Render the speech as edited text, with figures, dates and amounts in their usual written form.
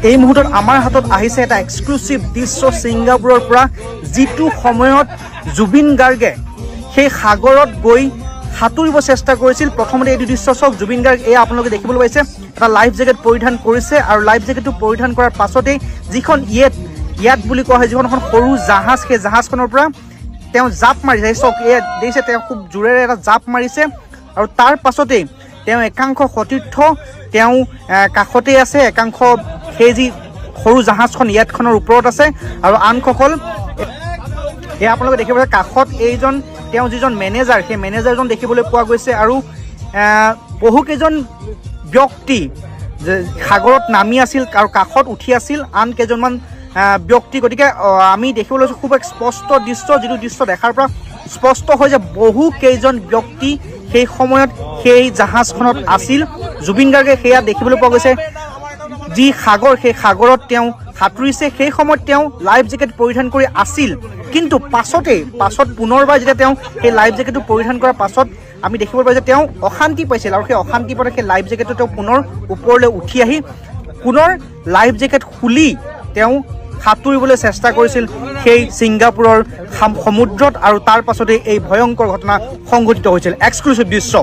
এই মুহূৰ্তত আমাৰ হাতত আহিছে এটা এক্সক্লুসিভ দৃশ্য ছিংগাপুৰৰ পৰা, যিটো সময়ত জুবিন গাৰ্গে সেই সাগৰত গৈ সাঁতুৰিব চেষ্টা কৰিছিল। প্ৰথমতে এইটো দৃশ্য চাওক, জুবিন গাৰ্গ এয়া আপোনালোকে দেখিবলৈ পাইছে এটা লাইফ জেকেট পৰিধান কৰিছে আৰু লাইফ জেকেটটো পৰিধান কৰাৰ পাছতেই যিখন ইয়াত বুলি কোৱা হয়, যিখন এখন সৰু জাহাজ, সেই জাহাজখনৰ পৰা তেওঁ জাপ মাৰিছে। চাওক এয়া দেখিছে, তেওঁ খুব জোৰেৰে এটা জাপ মাৰিছে আৰু তাৰ পাছতেই তেওঁ একাংশ সতীৰ্থ তেওঁ কাষতেই আছে, একাংশ সেই যি সৰু জাহাজখন ইয়াতখনৰ ওপৰত আছে আৰু আনসকল এয়া আপোনালোকে দেখিব পাইছে কাষত এইজন তেওঁ যিজন মেনেজাৰ, সেই মেনেজাৰজন দেখিবলৈ পোৱা গৈছে আৰু বহুকেইজন ব্যক্তি যে সাগৰত নামি আছিল আৰু কাষত উঠি আছিল আন কেইজনমান ব্যক্তি। গতিকে আমি দেখিবলৈ পাইছোঁ খুব এক স্পষ্ট দৃশ্য, যিটো দৃশ্য দেখাৰ পৰা স্পষ্ট হয় যে বহু কেইজন ব্যক্তি সেই সময়ত সেই জাহাজখনত আছিল। জুবিন গাৰ্গে সেয়া দেখিবলৈ পোৱা গৈছে, যি সাগৰ সেই সাগৰত তেওঁ সাঁতুৰিছে। সেই সময়ত তেওঁ লাইফ জেকেট পৰিধান কৰি আছিল, কিন্তু পাছত পুনৰবাৰ যেতিয়া তেওঁ সেই লাইফ জেকেটটো পৰিধান কৰাৰ পাছত আমি দেখিবলৈ পাইছোঁ যে তেওঁ অশান্তি পাইছিল আৰু সেই অশান্তি পাওঁতে সেই লাইফ জেকেটটো তেওঁ পুনৰ ওপৰলৈ উঠি আহি পুনৰ লাইফ জেকেট খুলি তেওঁ সাঁতুৰিবলৈ চেষ্টা কৰিছিল সেই ছিংগাপুৰৰ সমুদ্ৰত আৰু তাৰ পাছতে এই ভয়ংকৰ ঘটনা সংঘটিত হৈছিল। এক্সক্লুসিভ দৃশ্য।